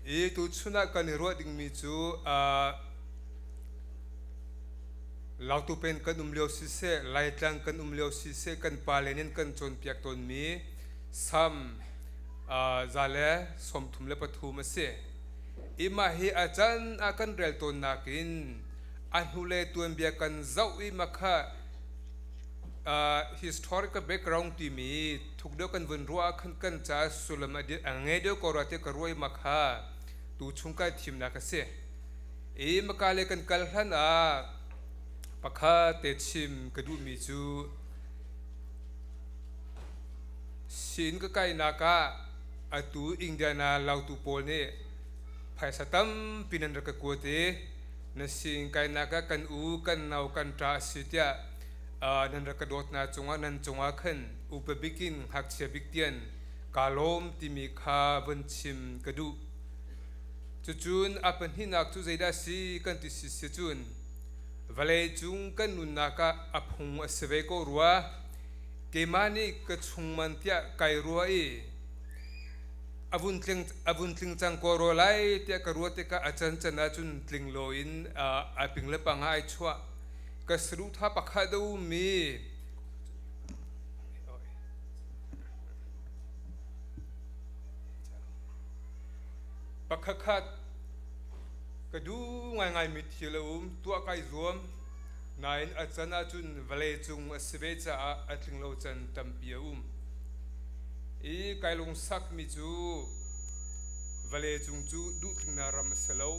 I tuchun ah kan i ruah dingmi cu Lautu pen kan um lio siseh, Laitlang kan um lio siseh, kan pale nih an kan cawnpiak tawnmi Sam 133 a si. I mah hi a can ah kan rel tawnnak in a hnulei tuanbia kan zoh i mah kha historical background timi thuk deuh kan vun ruah ah khan kan caah sullam a ngei deuh ko rua tiah ka ruah i mah kha tu chung kai thimnak a si. I maka le kan kal hlan ah pakhat te chim ka duhmi cu sin ka kainak ah atu Indiana lautu pawl nih phaisa tampi nan rak ka kuat i na sin kainak ah kan u kan nau kan ṭa a si tiah nan rak ka dawtnak cungah nan cungah khan upa bik in ngakchia bik tian kaa lawm timi kha vun chim ka duh. Cucun a pahnihnak cu zeidah a si kan ti si si cun vawlei cung kan nunnak ah a phung a si ve ko rua. Keimah nih ka chungman tiah kai ruah i a vun tling a vun tling cang ko rua lai tiah ka ruah tikah a cancan ahcun tling loin a ping le pang ah ai chuah. Ka saduhthah pakhat a ummi Pakhatkhat ka duh ngaingaimi thil a um, tuah kai zuam. Nain a can ahcun vawleicung a si ve caah a tling lo can tampi a um. I kai lungsakmi cu vawleicung cu duhtlingnak ram a si lo.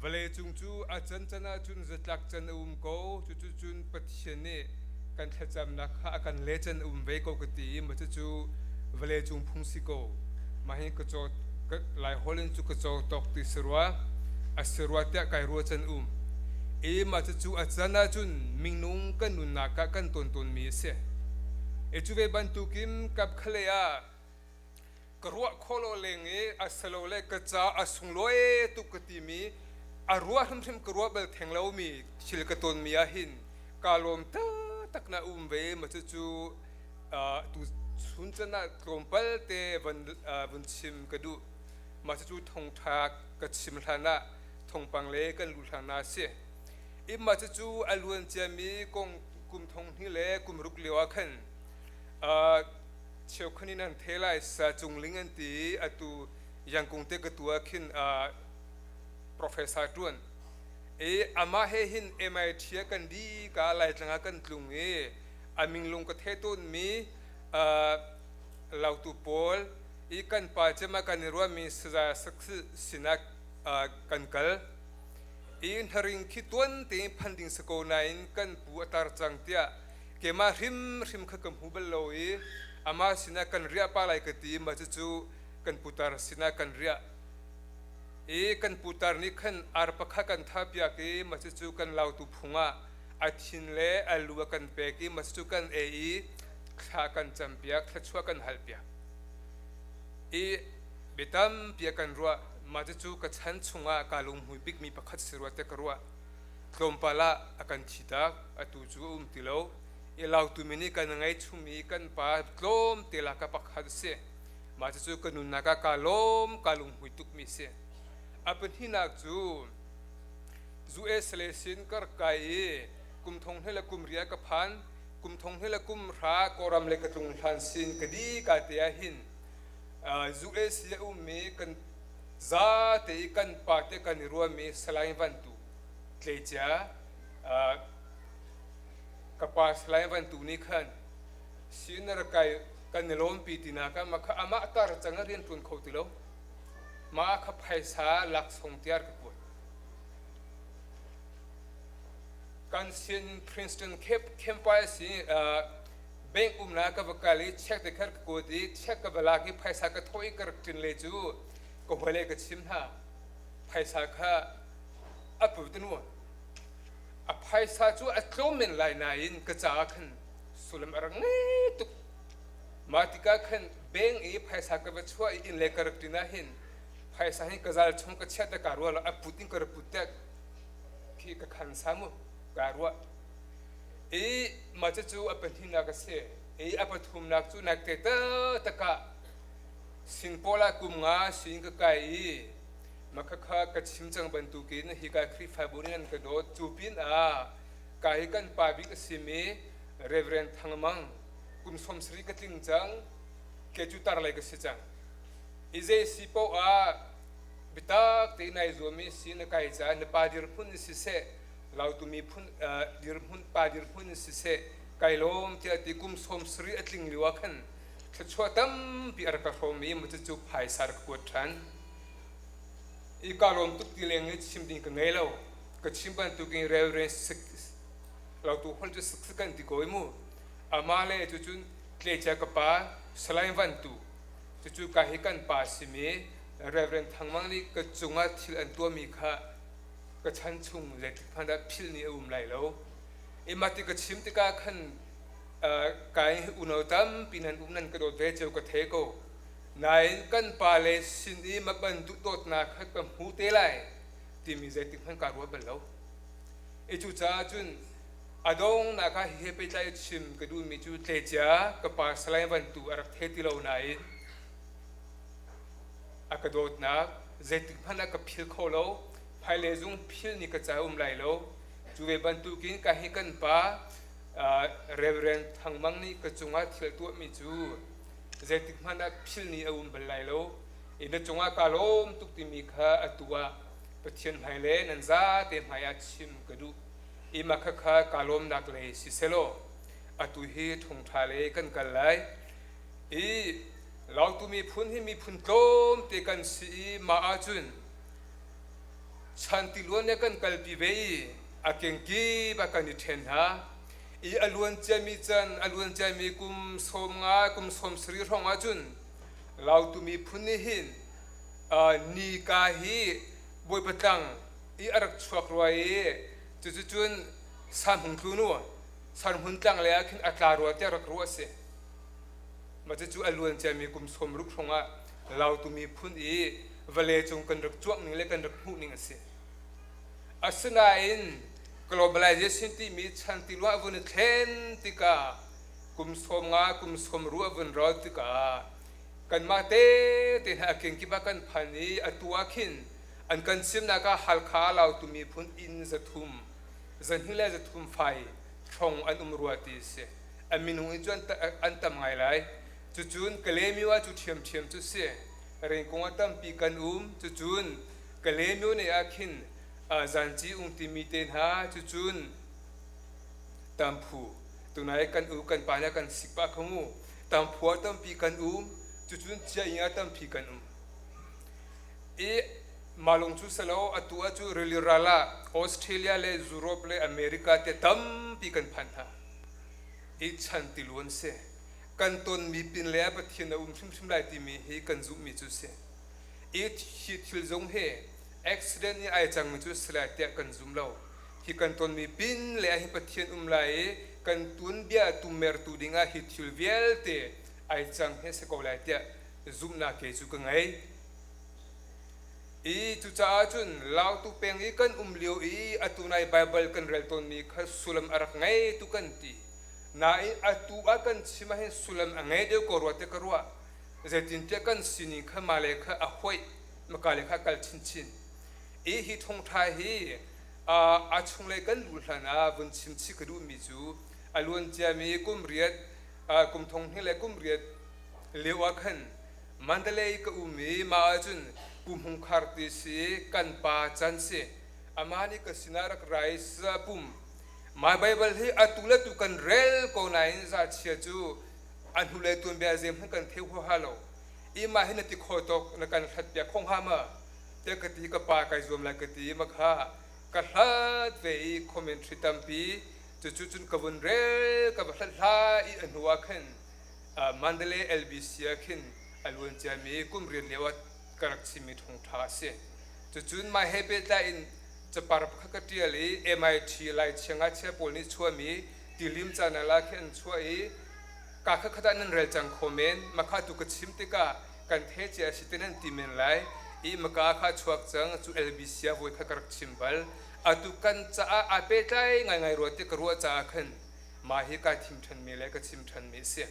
Vawleicung cu a cancan ahcun zatlak can a um ko. Cucu cun Pathian nih kan thlacamnak kha a kan le can a um ve ko ka ti i mah cucu vawleicung phung si ko. Mah hi ka caw Lai holh in cu ka caw tawk ti si rua a si rua tiah kai rua can um. I mah cucu a can ahcun minung kan nunnak ah kan tawn tawnmi a si. I cu ve bantukin kap khalei ah ka ruah khawh lo leng i a silole ka ca a sunglawi tuk ka timi a ruah hrimhrim ka ruah bal theng lomi thil ka tawnmi ah hin kaa lawm taktak na um ve ma cucu tu chun can ah tlawmpal te van vun chim ka duh mah cucu thongtha ka chim hlan ah thongpang le kan lu hlan ah si imma cucu a luan ciami kong kum thong hnih le kum ruk lio ah khan cheukhat in an the lai sa cungling an ti i atu yangkung te ka tu ah khin professor tuan i amah he hin MIT ah kan di ka laitlang ah kan tlung i a minglung ka the tawn mi lautu pawl i kan pa cema kan i ruahmi saza sinah kan kal i hnaring khi tuan tein phan ding si ko nain kan pu a tar cang tiah keimah hrimhrim kha ka hmu bal lo i amah sinah kan riah pah lai ka ti mah cucu kan putar sinah kan riah i kan putar nih khan ar pakhat kan thahpiak i mah cucu kan lautu phung ah a thin le a lu a kan pek i mah cucu kan ei i thla kan campiak thluachuah kan halpiak i biatampi a kan ruah mah cucu ka chan chungah kaa lunghmui bikmi pakhat si rua tiah ka ruah Tlawmpal ah a kan thitak, atu cu a um ti lo. I lautumi nih kan ngei chungmi kan pa tlawmte lak ah pakhat a si. Mah cucu ka nunnak ah kaa lawm, kaa lunghmui tukmi a si. A pahnihnak cu US le sin ka rak kai i kum thong hnih le kum ria ka phan. Kum thong hnih le kum hra Kawlram le ka tlung hlan sin ka di ka te ah hin US i a ummi kan zate i kan pa te kan i ruahmi Salai Van Tu tleicia ka pa Salai Van Tu nih khan senior kai kan i lawmpi tinak ah mah kha amah tar cang a rian ṭuan kho ti lo mah kha phaisa laksawng tiar ka kuat kan sin Princeton campus si bank umnak ka va kal i check te kha ka kuat i check ka va lak i phaisa ka thawh i ka rak ṭin le cu ka hawile ka chim hna phaisa kha a put nu a phaisa cu a tlawm men lai nain ka caah khan sullam a rak ngei tuk mah tikah khan bank i phaisa ka va chuah i inn le ka rak ṭin ah hin phaisa hi ka zal chung ka chiah te ka ruah lo a put in ka rak put te khi ka khan sa mu ka ruah i mah cucu a pahnihnak a si i a pathumnak cu nak te taktak ah. Singpaul ah kum nga sin ka kai i makhakha ka chim cang bantukin hika Khrihfabu nih an ka dawt. Cu pin ah ka hi kan pa bik a simi Reverend Thang Mang kum 70 ka tling cang, ke cu tar lei ka si cang. I zei si paoh ah biatak tein ai zuam i si na kai caah na pa dirhmun in siseh, Lautu miphun dirhmun pa dirhmun in siseh kai lawm tiah ti kum 70 a tling lio ah khan thluachuah tampi a rak ka hrawm i cucu phaisa rak kuat ṭhan. I ka lawm tuk ti leng i chim ding ka ngei lo. Ka chim bantukin Reverend Lautu holh cu sik kan ti ko i mu. Amah le cucun tlecia ka pa Salai Van Tu cucu ka hi kan pa simi Reverend Thang Mang nih ka cungah thil an tuahmi kha ka chan chung zeitik hmanh ah philh ni a um lai lo. I mah ti ka chim tikah khan kai unau tampi nan um nan ka dawt ve cio ka thei ko. Nain kan pa le sin i ma bantuk dawtnak kha ka hmu te lai timi zeitik hmanh kaa ruat bal lo. I cucaah cun a donghnak ah hihi pehtlai chim ka duhmi cu tlecia ka pa Salai Van Tu a rak thei ti lo nain a ka dawtnak zeitik hmanh ah ka phil kho lo. Hmailei zung phil ni ka ca um lai lo. Cu ve bantukin ka hi kan pa Reverend Thang Mang nih ka cungah thil tuahmi cu zeitik hmanh ah phil ni a um bal lai lo. I na cungah kaa lawm tuk timi kha atu ah Pathian hmai le nan zate hmai ah chim ka duh. I mah khakha kaa lawmnak lei si selaw atu hi thawngṭha lei kan kal lai. I Lautu miphun hi miphun tlawmte kan si i mah ahcun chan tiluan le kan kalpi ve i a kengkip ah kan i ṭhen hna. I a luan ciami can, a luan ciami kum 50, kum 70 hrawng ahcun Lautu miphun nih hin nika hi Bawipa tlang i a rak chuak rua i cuticun Sanhung tlunu Sanhmun tlang lei ah khin a tla rua tiah rak ruah a si. Mah cucu a luan ciami kum 60 hrawng ah Lautu miphun i vawlei cung kan rak cuangh ning le kan rak hmuh ning a si. Asinain globalization timi chan tiluan a vun i thlen tikah kum 50 kum 60 a vun ral tikah kanmah tete hna a kengkip ah kan phan i atu ah khin an kan chimnak ah Halkha Lautu miphun inn 300, 203 fai hrawng an um rua ti a si. A minung in cu an tam ngai lai. Cucun Kalaymyo ah cu ṭhiamṭhiam cu si. Rengkung ah tampi kan um. Cucun Kalaymyo ne ah khin Zanci ung timi te hna cucun Tamphu tunai kan u kan pa nih a kan sik pah kho mu. Tamphu ah tampi kan um. Cucun Ciaing ah tampi kan um. I malung cu selo atu ah cu rili ral ah Australia le Europe le America te tampi kan phan hna. I chan tiluan si. Kan tonmi pin le ah Pathian a um hrimhrim lai timi hi kan zumhmi cu si. I hi thil zong hi accident i ai cangmi cu si lai tiah kan zum lo. Hi kan tonmi pin le ah hi Pathian um lai i kan tuanbia tummertu dingah hi thil vialte ai cang hi a si ko lai tiah zumhnak ke cu ka ngei. I cucaah cun Lautu peng i kan um lio i atu nai Baibal kan rel tawnmi kha sullam a rak ngei tu kan ti. Nain atu ah kan chim ahhin sullam a ngei deuh ko rua tiah ka ruah. Zeitintiah kan sining kha mah le kha a hoih, maka le kha a kal chinchin. I hi thawngṭha hi a chunglei kan luh hlan ah vun chim chih ka duhmi cu a luan ciami kum riat, kum thong hnih le kum riat lio ah khan Mandalay ka um i mah ahcun Pu Hmung Khar ti si kan pa can si. Amah nih ka sinah rak ra i pum My Bible hi atu le tu kan rel ko nain zachia cu a hnulei tuanbia zeihmanh kan thei huaha lo. I mah hi na ti kho tuk na kan hlat piak kho hnga ma? Tiah ka ti ka pa kai zuam lai ka ti ma kha ka hlat ve i commentary tampi cucu cun ka vun rel ka va hlat hla i a hnu ah khan Mandalay LBC ah khin a luan ciami kum riat lio ah ka rak chimmi thawngṭha a si. Cucun mah he pehtlai in capar pakhat ka ṭial i MIT Lai siangngakchia pawl nih chuahmi tilim canal ah khin an chuah i kaa khatkhat ah nan rel cang kho men. Mah tu ka chim tikah kan thei cia a si te nan ti men lai i maka kha chuak cang cu LBC ah voi khat ka rak chim bal. Atu kan caah aa pehtlai ngaingai rua ti ka ruah caah khan mah hi kai thim ṭhanmi le ka chim ṭhanmi a si.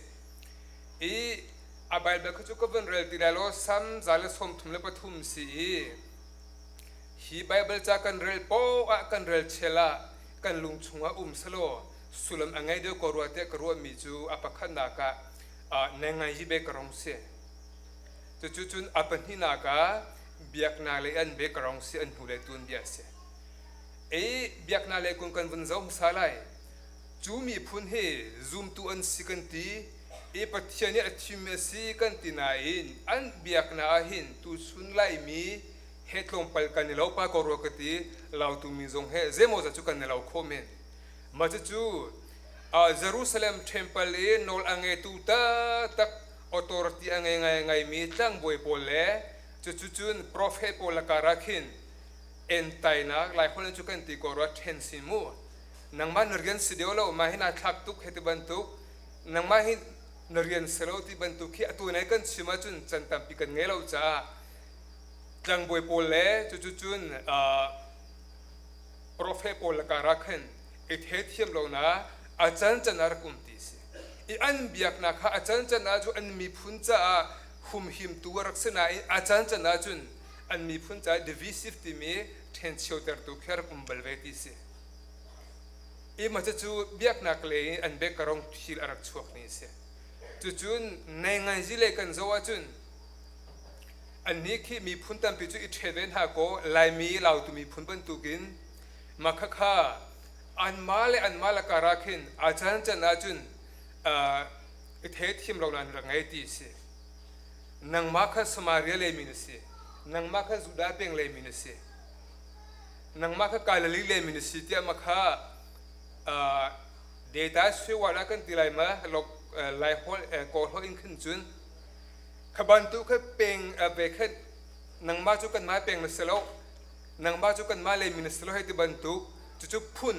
I A Baibal kha cu ka vun rel ti lai law Sam 133 si i hi Baibal ca kan rel poah ah kan rel chel ah kan lung chungah um selaw sullam a ngei deuh ko rua tiah ka ruahmi cu a pakhatnak ah nengai hi be ka rong si. Cucu cun a pahnihnak ah biaknak lei an be ka rong si an hnu le tun bia si. I biaknak lei kun kan vun zoh hmasa lai. Cu miphun hi zumtu an si kan ti i Pathian nih a thimmi a si kan ti nain an biaknak ah hin tuchun Laimi he tlawmpal kan i lo pa ko rua ka ti Lautu mi zong he zeimawzat cu kan i lo khawh men. Mah cucu Jerusalem temple i nawl a ngeitu taktak authority a ngei ngaingaimi tlangbawi pawl le cucu cun prophet pawl lakar ah khin entainak Laiholh in cu kan ti ko rua ṭhen si mu. Nangmah na rian si deuh lo, mah hi naa thlak tuk hei ti bantuk, nangmah hi na rian si lo ti bantuk khi atu nai kan chim ahcun can tampi kan ngei lo caah tlangbawi pawl le cucu cun prophet pawl lakar ah khan i theithiam lonak a cancan ah rak um ti si. I an biaknak kha a cancan ah cu an miphun caah humhimtu a rak si nain a cancan ahcun an miphun caah divisive timi ṭhencheutertu khi a rak um bal ve ti si. I mah cucu biaknak lei in an biakarong thil a rak chuak ni a si. Cucun nainganzi lei kan zoh ahcun annih khi miphun tampi cu i ṭhen ve hna kaw Laimi Lautu miphun bantukin mah khakha anmah le anmah lakar ah khin a cancan ahcun i theithiam lo nan rak ngei ti a si. Nangmah kha Samaria lei mi na si. Nangmah kha Judah peng lei mi na si. Nangmah kha Galilee lei mi na si tiah mah kha data suiwala kan ti lai ma lai hol kawl holh in khin cun kha bantuk kha peng ve khan nangmah cu kanmah peng na si lo nangmah cu kanmah lei mi na si lo hei ti bantuk cucu phun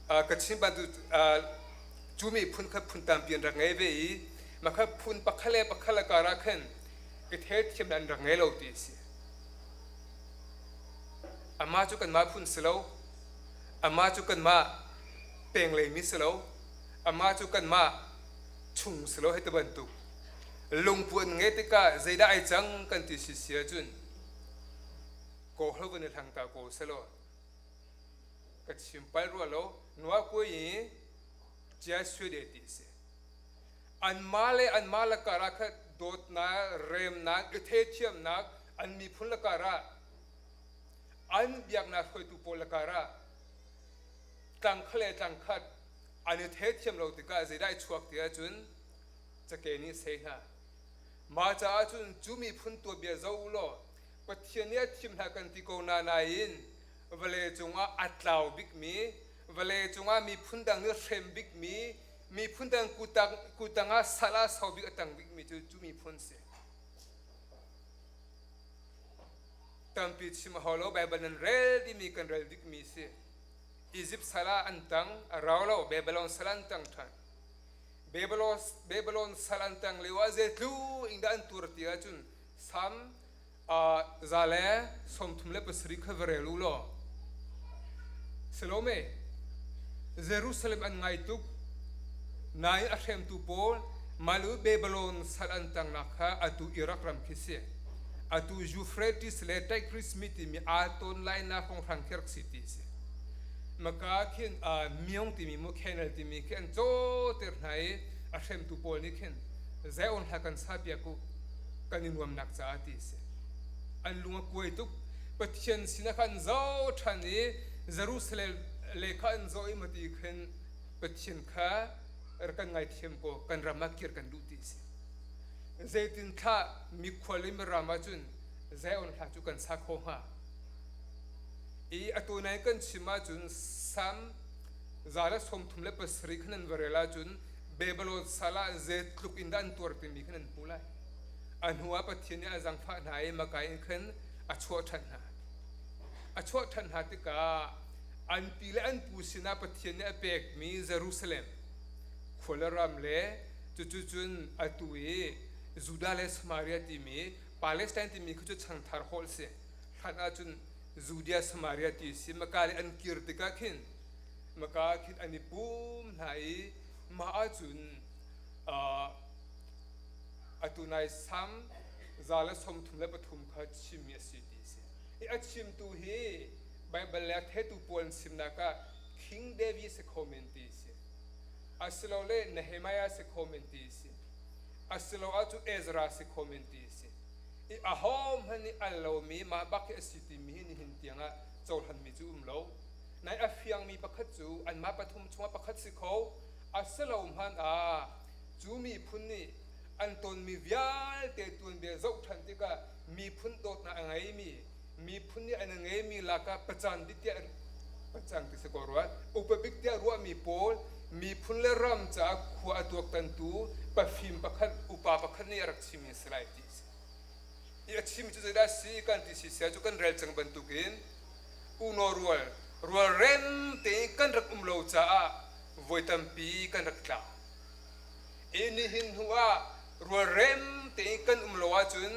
ka chin bantuk cu mi phun kha phun tampi an rak ngei ve i mah kha phun pakhat le pakhat le kar ah khan i theithiam an rak ngei lo ti a si. Amah cu kanmah phun si lo. Amah cu kanmah peng leimi si lo. Amah cu kanmah chung si lo hei ti bantuk. Lungpu an ngeih tikah zeidah ai cang kan ti si si ahcun kawhlo van i hlang ta ko selaw ka chim pal rua lo nua kuai i cia sui de ti si. Anmah le anmah lakar ah khan dawtnak, remnak, i theithiamnak an miphun lakar ah an biaknak hruaitu pawl lakar ah tlangkhat le tlangkhat an i theithiam lo tikah zeidah i chuak ti ahcun cake nih sei hna. Mah caah cun cu miphun tuanbia zoh u law Pathian nih a thim hna kan ti ko na nain vawlei cungah a tlau bikmi, vawlei cungah miphun dang nih hrem bikmi, miphun dang kutang ah sal ah sau bik a tang bikmi cu cu miphun si. Tampi chim a hau lo, Baibal nan rel dimi kan rel dikmi si. Egypt sal ah an tang, a rau lo, Babylon sal an tang ṭhan. Babylon sal an tang lio ah zeitlu in dah an tur ti ahcun Sam 137 kha va rel u law Salome Jerusalem an ngai tuk nain a hremtu pawl malu Babylon sal an tangnak kha atu Iraq ram khi si atu Euphrates le Tigris mi timi aa ton lainak hrawnghrang khi rak si ti si maka khin Myong timi mu canal timi khi an caw ter hna i a hremtu pawl nih khin Zion hla kan sa piak u kan i nuamnak caah ti a si. An lung a kuai tuk. Pathian sinah khan zoh ṭhan i Jerusalem le kha an zoh i mati khin Pathian kha kan ngaithiam ko kan ram ah kir kan duh ti a si. Zeitin thlah mikhual i miram ahcun Zion hla cu kan sa kho hnga. I atu nai kan chim ahcun Sam 137 khan an va rel ahcun Babylon sal ah zeitluk in dah an tuar timi khan an hmu lai. A hnuah Pathian nih a zangfah hna i Makai in khan a chuah ṭhan hna. A chuah ṭhan hna tikah an pi le an pu sinah Pathian nih a pekmi Jerusalem khua le ram le cucu cun atu i Judah le Samaria timi Palestine timi khi cu changthar holh si. Hlan ahcun Judea Samaria ti si. Maka le an kir tikah khin maka khin an i pum hna i mah ahcun. Atu nai Salm 133 kha chimmi a si ti a si. I a chimtu hi Baibal le a thetu pawl an chimnak ah King David si kho men ti a si. Asilole Nehemiah si kho men ti a si. Asiloah cu Ezra si kho men ti a si. I ahohmanh nih al lomi mah bak hi a si timi hi nihin tiangah cohlanmi cu um lo. Nai a fiangmi pakhat cu anmah pathum chungah pakhat si kho, a si lo hmanh ah cu miphun nih an tonmi vialte tuanbia zoh ṭhan tikah miphun dawtnak a ngeimi miphun nih an ngeimi lakah pacan bik tiah pacang ti si ko rua upa bik tiah ruahmi pawl miphun le ram caah khua a tuaktantu pafim pakhat upa pakhat nih a rak chimmi a si lai ti a si. I a chim cu zeidah si kan ti si sia cu kan rel cang bantukin unaw rual rualrem tein kan rak um lo caah voi tampi kan rak tlau. I nihin hnu ah rualrem tein kan um lo ahcun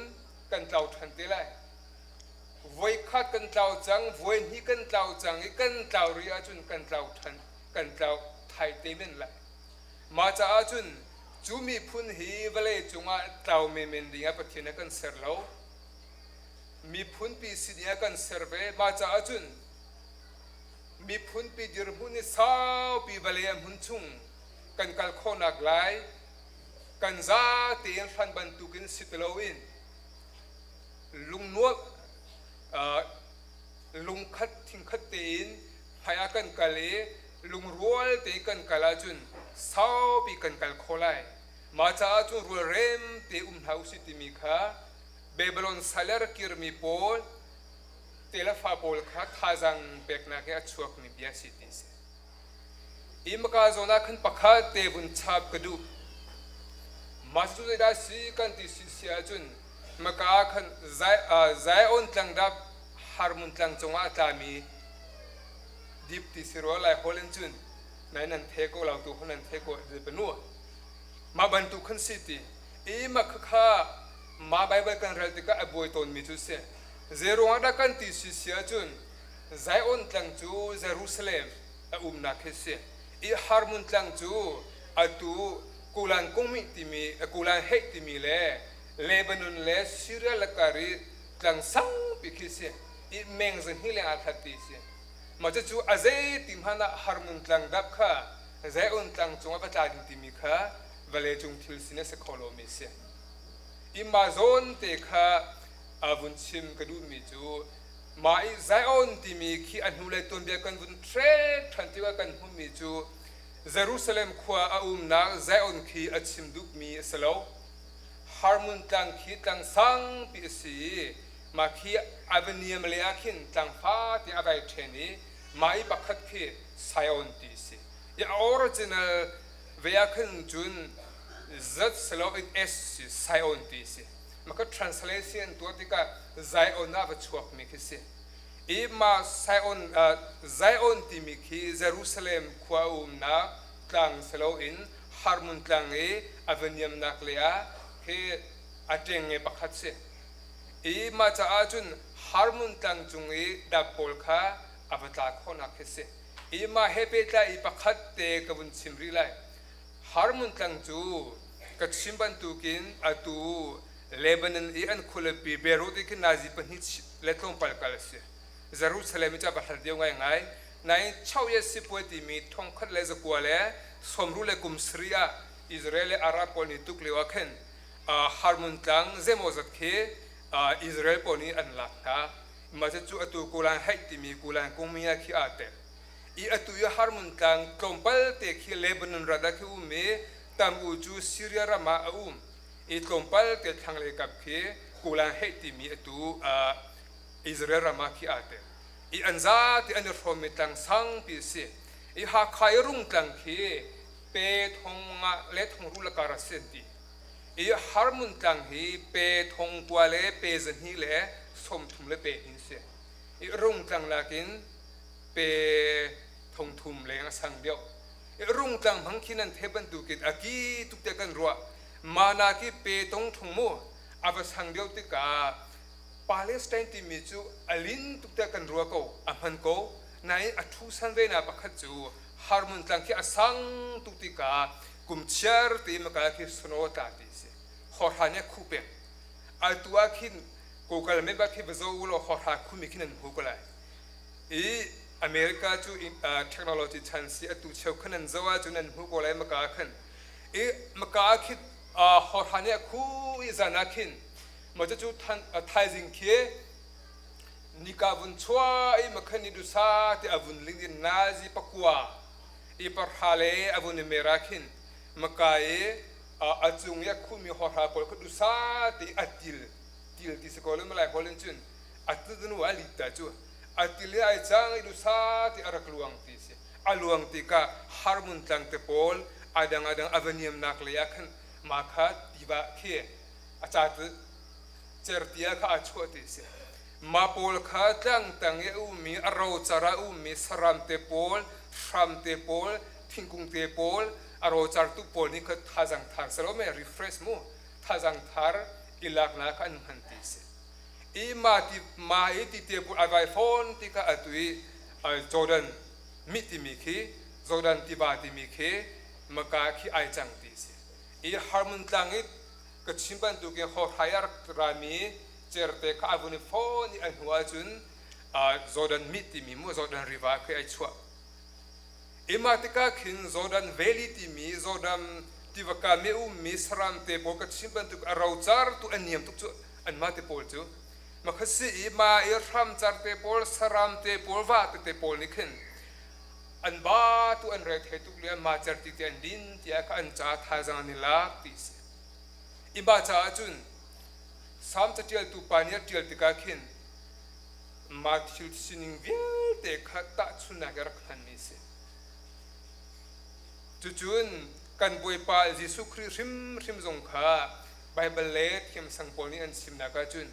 kan tlau ṭhan te lai. Voikhat kan tlau cang, voihnih kan tlau cang i kan tlau rih ahcun kan tlau ṭhan, kan tlau thai te men lai. Mah caah cun cu miphun hi vawlei cungah tlau menmen ding ah Pathian a kan ser lo. Miphunpi si ding ah kan ser ve. Mah caah cun miphunpi dirhmun i saupi vawlei a hmun chung kan kal khawhnak lai kan za tein hran bantukin si ti loin lungnuak lungkhat thingkhat tein hmai ah kan kal i lungrual tein kan kal ahcun saupi kan kal kho lai. Mah caah cun rualrem te um hna usih timi kha Babylon sal a rak kirmi pawl telefa pawl kha thazaang peknak he a chuakmi bia si ti si. I maka zawn ah khan pakhat te vun chap ka duh. Mah cu zeidah si kan ti si si ahcun maka ah khan Zion tlangdap Harmun tlang cungah a tlami dip ti si rua lai hol in cun nai nan the ko lo tu ho nan the ko de panu mah bantuk khan si ti i ma kha ma Bible kan rel tikah a buai tawn mi cu si zeruang dah kan ti si si ahcun Zion tlang cu Jerusalem a umnak khi si i Harmun tlang cu atu Kulan kungmi timi Kulan heih timi le Lebanon le Syria lakar i tlang sangpi khi si i meng zahnih leng aa hlat ti si. Mah cucu a zei ti hmanh ah Harmun tlang dap kha Zion tlang cungah va tla ding timi kha vawlei cung thil sin a si kho lomi si. I mah zawn te kha a vun chim ka duhmi cu mah i Zion timi khi a hnulei tuanbia kan vun trek ṭhan tikah kan hmuhmi cu Jerusalem khua a umnak Zion khi a chim duhmi a si lo. Harmun tlang khi tlang sangpi a si i mah khi a va niam le ah khin tlang fate a vai ṭhen i mah i pakhat khi Sion ti a si. I a original ve ah khan cun Z si lo in S si Sion ti a si. Mah kha translation tuah tikah Zion ah va chuakmi khi si. I mah Sion, Zion timi khi Jerusalem khua a umnak tlang si loin Harmun tlang i a va niamnak le ah khi a ṭengnge pakhat si. I mah caah cun Harmun tlang cung i dap pawl kha a va tla khawhnak khi si. I mah he pehtlai i pakhat te ka vun chim rih lai. Harmun tlang cu ka chim bantukin atu Lebanon i an khualipi Beirut i khin nazi pahnih le tlawmpal kal a si. Jerusalem i cu a va hlat deuh ngaingai. Nain Choyet sipuai timi 1967 ah Israel le Arab pawl nih tuk lio ah khin Harmun tlang zeimawzat khi Israel pawl nih an lak hna. Mah cucu atu Golan Heights timi Golan kungmi ah khi aa tel. I atu i Harmun tlang tlawmpal te khi Lebanon rat ah khi um i tam u cu Syria ram ah a um. I tlawmpal te thlanglei kap khi Golan Heights timi atu Israel ram ah khi aa tel. I an zate an i hrawmmi tlang sangpi a si. I Hakha i Rungtlang khi pe thong nga le thong ru le kar a si an ti. I Harmun tlang hi pe thong kua le pe zahnih le 30 le pe hin si. I Rungtlang nakin pe thong thum leng a sang deuh. I Rungtlang hmang khi nan the bantukin a ki tuk te kan ruah. Mana ki pe tong thung mu a va sang deuh tikah Palestine timi cu a lin tuk tiah kan ruah ko, a hman ko. Nain a ṭhu san ve na pakhat cu Harmun tlang khi a sang tuk tikah kum chiar te maka khi snow tla ti si. Hawhra nih a khuh peng. Atu ah khin Google Map ah khi va zoh u law hawhra khumi khin an hmu ko lai. I America cu technology chan si atu cheu khan an zoh ahcun an hmu ko lai maka ah khan. I maka ah khin hawhra nih a khu i zan ah khin ma cucu thaizing khi nika vun chuah i makhan i dusa ti a vun ling in nazi pakua i parha le a vun i mer ah khin maka i a cung i a khumi hawhra pawl kha dusa ti a til til ti si ko le malai hol in cun a til nu a lit ta cu a til i ai cang i dusa ti a rak luang ti si a luang tikah harmun tlang te pawl adang adang a va niamnak lei ah khan ma kha tiva khi a ca certia kha a chuah ti si ma pawl kha tlang tang i a ummi a rocar a ummi saram te pawl hram te pawl thingkung te pawl a rocar tu pawl nih kha thazang thar selo me refresh mu thazang thar i laknak kha an hman ti si i ma ti ma i ti te pawl ai vai fawn ti kha atu i Jordan mi timi khi Jordan tiva timi khi maka khi ai cang ti si i Harmon tlang i ka chim bantukin hawhrai a rak rami certe kha a vun i fawn i a hnu ahcun Jordan mi timi mu Jordan River khi ai chuah. Ima tikah khin Jordan Valley timi Jordan tiva kam i ummi saram te pawl ka chim bantuk a rocar tu an niam tuk cu anmah te pawl cu ma kha si i ma i hramcar te pawl saram te pawl va te pawl nih khin an ba tu an re thei tuk le ma cer ti te an din tiah kha an ca thazaang an i lak ti si. I mah caah cun Salm caṭialtu pa nih a ṭial tikah khin mah thil sining vialte kha tahchunhnak i rak hmanmi a si. Cucun kan Bawipa Jesuh Khrih hrimhrim zong kha Baibal le thiamsang pawl nih an chimnak ahcun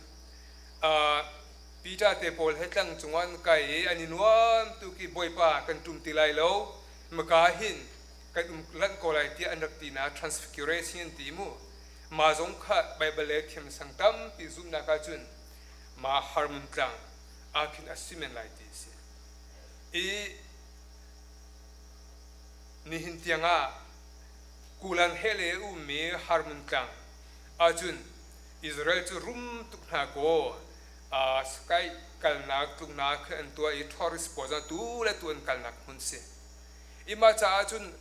Peter te pawl he tlang cungah an kai i an i nuam tuk i Bawipa kan ṭum ti lai lo maka hin kan um lanh ko lai tiah an rak ti na transfiguration an ti mu ma zong kha Baibal le thiamsang tampi zumhnak ahcun ma Harmon tlang ah khin a si men lai ti a si. I nihin tiangah Kulan hele ummi Harmon tlang ahcun Israel cu rum tuk hna kaw sky kalnak tlungnak an tuah i tourist pawl zong tu le tu an kalnak hmun si. I mah caah cun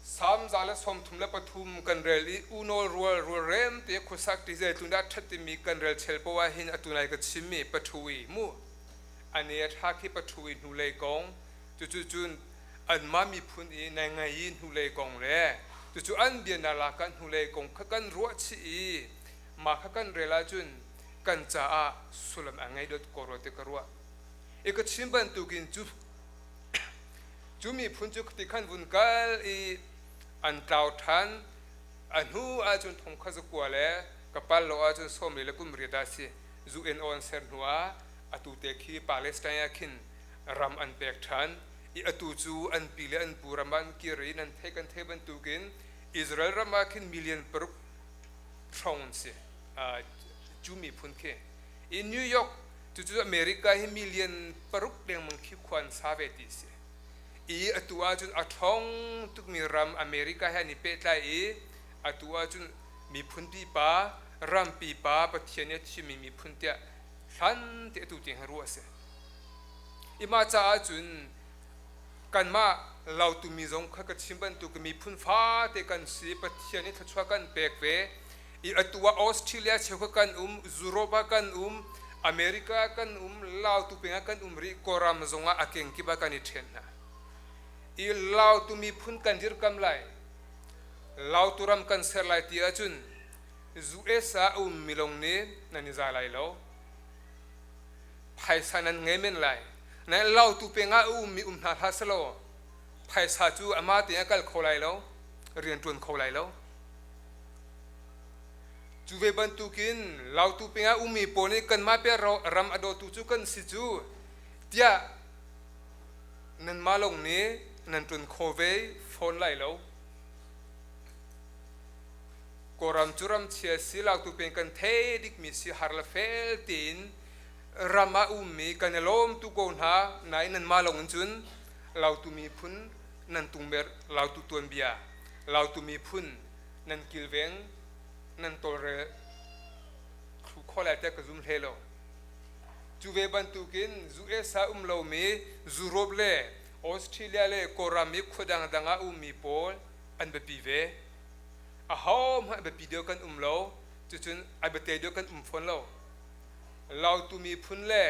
Salm 133 kan rel i unawl rual rualrem te khuasak ti zeitlun dah ṭhat timi kan rel chel poah ah hin atu nai ka chimmi pathui mu ane a ṭha khi pathui hnulei kong cucu cun anmah miphun i nai ngai i hnulei kong le cucu an bia lak ah hnulei kong kha kan ruah chih i mah kha kan rel ahcun kan caah sullam a ngei dot ko rua ti ka ruah i ka chim bantukin cu Cu miphun cu ti khan vun kal i an tlau ṭhan. A hnu ahcun thong kha zakua le ka pal lo ahcun sawmli le kum riat ah si zu in aw an ser hnu ah atu te khi Palestine ah khin ram an pek ṭhan i atu cu an pi le an pu ram ah an kir i nan theih kan theih bantukin Israel ram ah khin million paruk hrawng an si cu miphun khi i New York Cucu America hi million paruk lengmang khi khua an sa ve ti a si. I atu ahcun a ṭhawng tukmi ram America he an i pehtlai i atu ahcun miphun pipa, ram pipa Pathian nih a thimmi miphun tiah hlan ti atu tiang hi ruah a si. I mah caah cun kanmah Lautumi zong kha ka chim bantuk miphun fate kan si Pathian nih thluachuah kan pek ve. I atu ah Australia cheukhat kan um, Europe ah kan um, America ah kan um, Lautu peng ah kan um rih, Kawlram zong ah a kengkip ah kan i ṭhen hna. I Lautu miphun kan dirkam lai, Lautu ram kan ser lai ti ahcun US ah a ummi lawng nih nan i za lai lo. Phaisa nan ngei men lai. Nain Lautu peng ah a ummi um hna hlah selaw phaisa cu amah tein a kal kho lai lo, rian ṭuan kho lai lo. Cu ve bantukin Lautu peng ah ummi pawl nih kanmah pe ram a dawtu cu kan si cu tiah nanmah lawng nih nan ṭun kho ve fawn lai lo. Kawlram cu ramchia si Lautu peng kan thei dikmi si har le fel tein ram ah ummi kan i lawm tu ko hna nain nanmah lawng in cun Lautu miphun nan tungmer Lautu tuanbia Lautu miphun nan kilveng nan tawlrel thlu kho lai tiah ka zum hlei lo. Cu ve bantukin US ah um lomi Europe le Australia le Kawlram i khua dangdang ah ummi pawl an biapi ve. Ahohmanh biapi deuh kan um lo, cucun a biate deuh kan um fawn lo. Lautu miphun le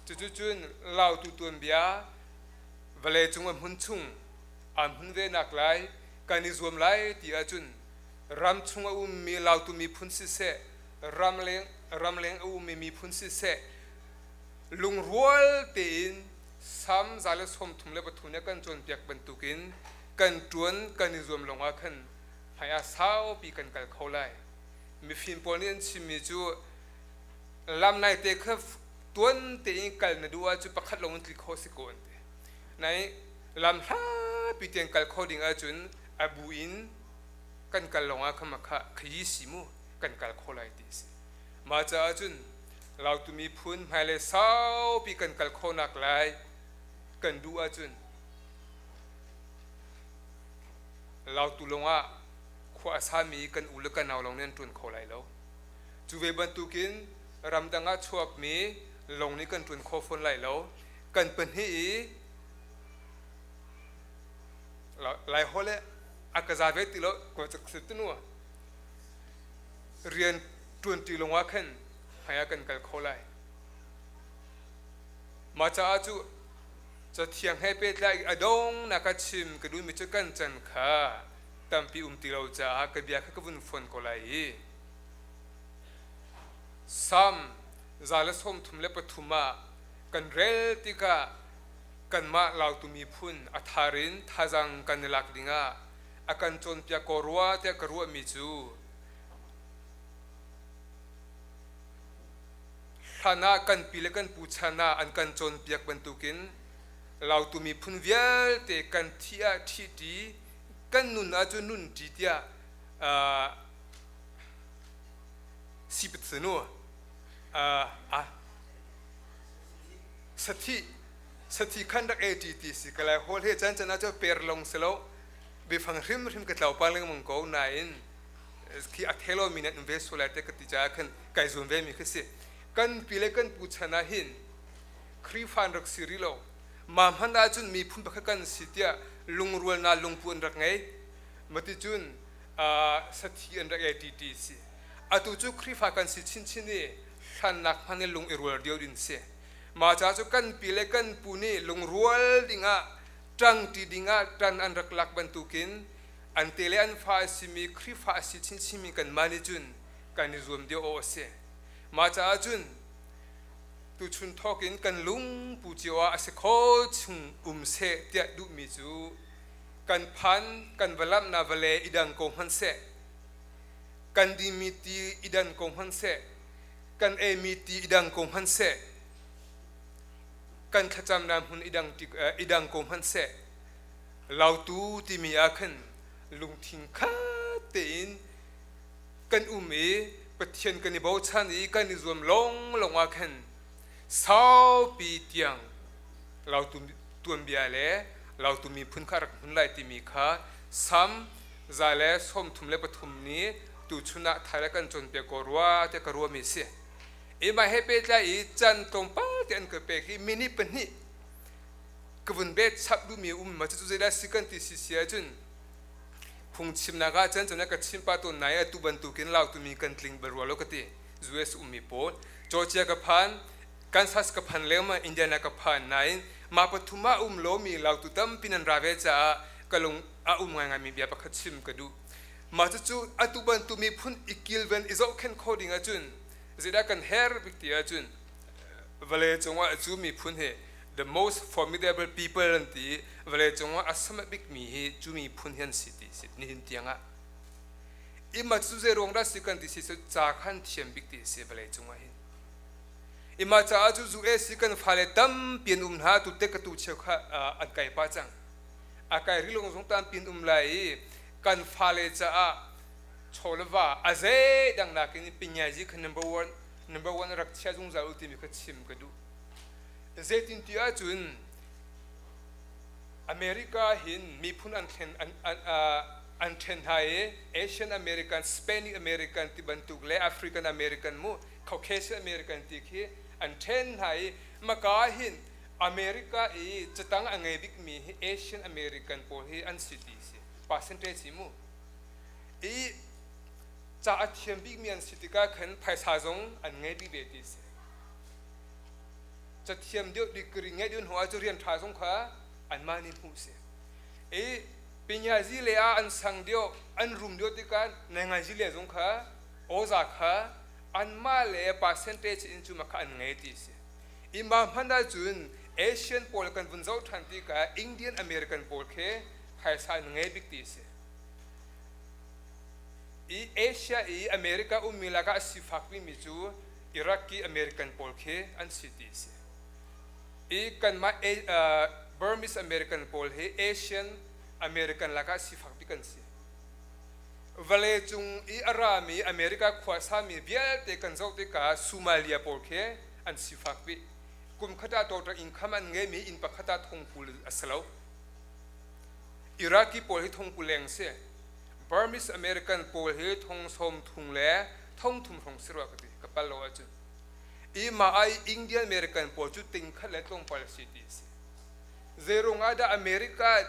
cucucun Lautu tuanbia vawleicung a hmun chung aa hmun ve nak lai kan i zuam lai ti ahcun ramchung a ummi Lautu miphun siseh, ramleng ramleng a ummi miphun siseh, lungrual tein Salm 133 nih a kan cawnpiak bantukin kan ṭuan kan i zuam lawngah khan hmai ah saupi kan kal kho lai. Mifim pawl nih an chimmi cu lam naite kha tuan tein kal na duh ahcun pakhat lawng in tli khawh si ko an ti. Nai lam hlapi tiang kal kho ding ahcun a bu in kan kal lawngah kha makha khayi si mu kan kal kho lai ti si. Mah caah cun Lautu miphun hmailei saupi kan kal khawhnak lai kan duh ahcun Lautu lawngah khua a sami kan u le kan nau lawng nih an ṭuan kho lai lo. Cu ve bantukin ramdang ah chuakmi lawng nih kan ṭuan kho fawn lai lo. Kan pahnih i Laiholh le a ka za ve ti lo rian ṭuanṭi lawngah khan hmai ah kan kal kho lai. Mah caah cu Cathiang he pehtlai a dongnak ah chim ka duhmi cu kan can kha tampi um ti lo caah ka bia kha ka vun fon ko lai i Salm 133 ah kan rel tikah kanmah Lautu miphun a thar in thazaang kan i lak dingah a kan cawnpiak ko rua tiah ka ruahmi cu hlan ah kan pi le kan pu chan ah an kan cawnpiak bantukin Lautu miphun vialte kan thih ah ṭhihṭi kan nun ahcun nunṭi tiah sipatunu sathi sathi khan rak ei ṭi ti si ka lai hawl he chan chan ah cu per long si lo biafang hrimhrim ka tlau pang lengmang ko nain khi a thelo mi nan um ve sual lai te ka ti caah khan kai zuam ve mi khi si kan pi le kan pu chan ah hin Khrihfa an rak si rih lo ma hmanh ahcun miphun pakhat kan si tiah lungrualnak lungpu an rak ngei maticun sathi an rak ei ṭi ti si atu cu Khrihfa kan si chinchin i hlannak hmanh in lung i rual dio din si mah ca cu kan pi le kan pu nih lungrual dingah ṭangṭi dingah ṭan an rak lak bantukin an te le an fa a simi Khrihfa a si chinchinmi kanmah nih cun kan i zuam deuh awk a si. Mah caah cun tuchun thawk in kan lungpu cio ah a si kho chung um seh tiah duhmi cu kan phan kan va lamhna va le i dang ko hmanh seh kan dimi ti i dan ko hmanh seh kan eimi ti i dang ko hmanh seh kan thlacamnak hmun i dang ko hmanh seh Lautu timi ah khan lungthin khat tein kan um i Pathian kan i bochan i kan i zuam lawnglawng ah khan saupi tiang Lautu tuanbia le Lautu miphun kha rak hmun lai timi kha Salm 133 nih tuchun ah thai le kan cawnpiak ko rua tiah ka ruahmi a si. Imah he pehtlai i can tlawmpal te an ka pek i minute pahnih ka vun bet chap duhmi a um ma cucu zeidah si kan ti si si ahcun phungchimnak ah cun cun ka chim pah tawn nai atu bantukin Lautumi kan tling bal rua lo ka ti US ummi pawl Georgia ka phan Kansas ka phan lengmang Indiana ka phan nain mah pathum ah um lomi Lautu tampi nan ra ve caah ka lung a um ngaingaimi bia pakhat chim ka duh mah cucu atu bantuk miphun i kilven i zohkhenh kho ding ahcun zeidah kan herh bik ti ahcun vawlei cungah cu miphun hi the most formidable people an ti i vawlei cungah a sama bikmi hi cu miphun hi an si ti si nihin tiangah ima cu zei ruang dah si kan ti si cu ca khan thiam bik ti si vawlei cungah hin ima caah cu US kan fale tampi an um hna tu te ka tu cheu kha an kai pa cang a kai ri lung zong tampi an um lai i kan fale caah chawleva a zei dang nakin pinyazi kha number one number one rak chia zungzal u timi kha chim ka duh. Zeitinti ahcun America hin miphun an thlen an, an, uh, an ṭhen hna i Asian American, Spanish American ti bantuk le African American mu Caucasian American ti khi an ṭhen hna i maka hin America i catang a ngei bikmi hi Asian American pawl hi an si ti si percentage hi mu i ca a thiam bikmi an si tikah khan phaisa zong an ngei bik ve ti si. Cathiam deuh degree ngeih deuh hnu ah cu rian ṭha zong kha anmah nih hmuh si. I pinyazi le ah an sang deuh, an rum deuh tikah nainganzi le zong kha awza kha anmah le percentage in cu kha an ngei ti si. I mah hmanh ahcun Asian pawl kan vun zoh ṭhan tikah Indian American pawl khi phaisa an ngei bik ti si. I Asia i America ummi lakah a sifak bikmi cu Iraqi American pawl khi an si ti si. I kanmah Burmese American pawl hi Asian American lakah sifak bik an si. Vawlei cung i a rami America khuasami vialte kan zoh tikah Somalia pawl khi an sifak bik. Kum khat ah total income an ngeimi inn pakhat ah thong 20 a si lo. Iraqi pawl hi thong 20 leng si. Burmese American pawl hi thong 30 le thong thum hrawng si rua ka ti ka pal lo ahcun. I mah ai Indian American pawl cu ting khat le tlawmpal si ti si. Zeirung ah dah America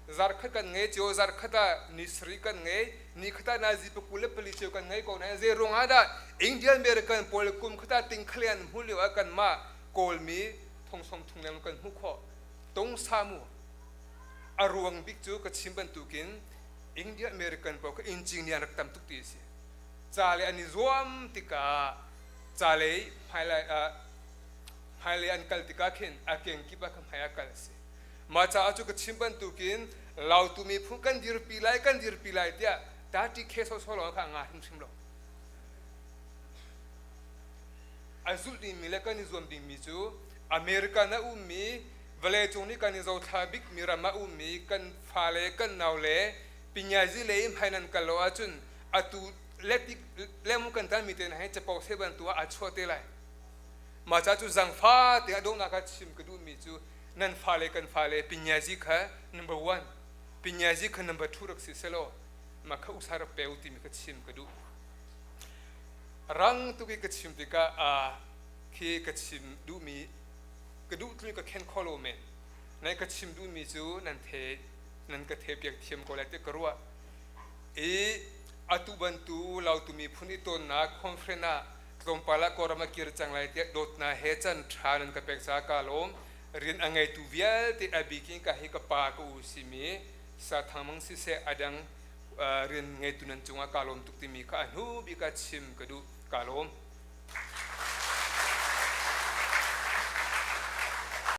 zarkhat kan ngei cio zarkhat ah ni sarih kan ngei ni khat ah nazi pakul le pali cio kan ngei ko nain zeirung ah dah Indian American pawl kum khat ah ting khat le an hmu lio ah kanmah Kawlmi thong som thung leng kan hmuh khawh tong sa mu a ruang bik cu ka chim bantukin India American pawl kha engineer rak tam tuk ti a si. Ca le an i zuam tikah ca lei hmailei hmailei an kal tikah khin a kengkip ah kha hmai ah kal a si. Mah caah cu ka chim bantukin Lautu miphun kan dirpi lai kan dirpi lai tiah tati khe sawsawh lawng kha a nga hrimhrim lo. A zulh dingmi le kan i zuam dingmi cu American a ummi vawleicung nih kan i zothla bikmi ram ah ummi kan fale kan naule pinyazi lei hmai nan kal lo ahcun atu lemu kan tanmi te hna hi capo se bantuk ah aa chuah te lai. Mah ca cu zangfa te a donghnak ah chim ka duhmi cu nan fale kan fale pinyazi kha number one pinyazi kha number two rak si selaw mah kha usa rak pe u timi kha chim ka duh. Rang tuk i ka chim tikah khi ka chim duhmi ka duh tlu ka khen kho lo men nai ka chim duhmi cu nan the nan ka the piak thiam ko lai ti ka ruah i atu bantu Lautu miphun i tonnak conference ah tlawmpal ah Kawlram a kir cang lai tiah dawtnak he can ṭha nan ka pek caah ka lawm. Rian a ngeitu vialte a bikin ka hi ka pa ka u simi Sa Thang Mang siseh a dang rian ngeitu nan cungah ka lawm tuk timi kha a hnu bik ah chim ka duh. Ka lawm.